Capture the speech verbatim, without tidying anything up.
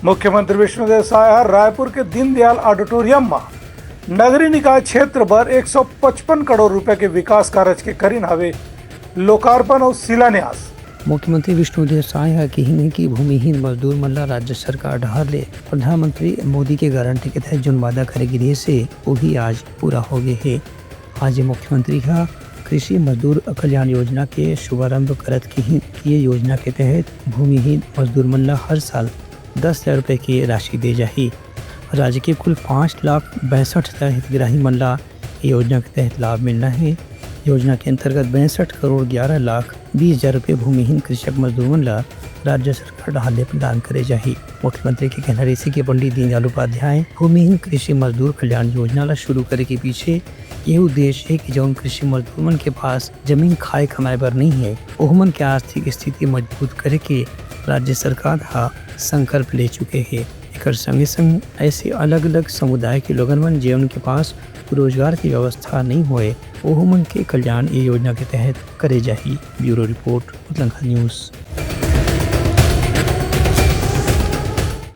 मुख्यमंत्री विष्णुदेव साय ह रायपुर के दीनदयाल ऑडिटोरियम म नगरीय निकाय क्षेत्र बर एक सौ पचपन करोड़ रुपया के विकास कारज के करिन हवे लोकार्पण अउ शिलान्यास। मुख्यमंत्री विष्णुदेव साय ह किहिन हे कि भूमिहीन मजदूर मन ला राज्य सरकार डहार ले प्रधानमंत्री मोदी के गारंटी के तहत जोन वादा करे गिस हे, वो भी आज पूरा हो गए हे। आज मुख्यमंत्री ह कृषि मजदूर कल्याण योजना के शुभारंभ करत किहिन कि ये योजना के तहत भूमिहीन मजदूर मन ला हर साल दस हजार रुपए के राशि दे जाही। राज्य के कुल पाँच लाख बासठ हजार हितग्राही मन ला ये योजना के तहत लाभ मिलना है। योजना के अंतर्गत बासठ करोड़ ग्यारह लाख बीस हजार रुपए भूमिहीन कृषक मजदूर मन ला राज्य सरकार डहार ले प्रदान करे जाही। मुख्यमंत्री के कहना रहिसे कि पंडित दीनदयाल उपाध्याय भूमिहीन कृषि मजदूर कल्याण योजना ला शुरू करे के पीछे ये उद्देश्य है कि जौन कृषि मजदूर मन के पास जमीन खाए कमाए बर नहीं है, ओहमन के आर्थिक स्थिति मजबूत करे के राज्य सरकार ह संकल्प ले चुके हे। एकर संगे संग ऐसे अलग-अलग समुदाय के लोगन मन, जेमन के पास रोजगार की व्यवस्था नहीं होए, ओहू मन के कल्याण ये योजना के तहत करे जाही। ब्यूरो रिपोर्ट, उतलंखा न्यूज़।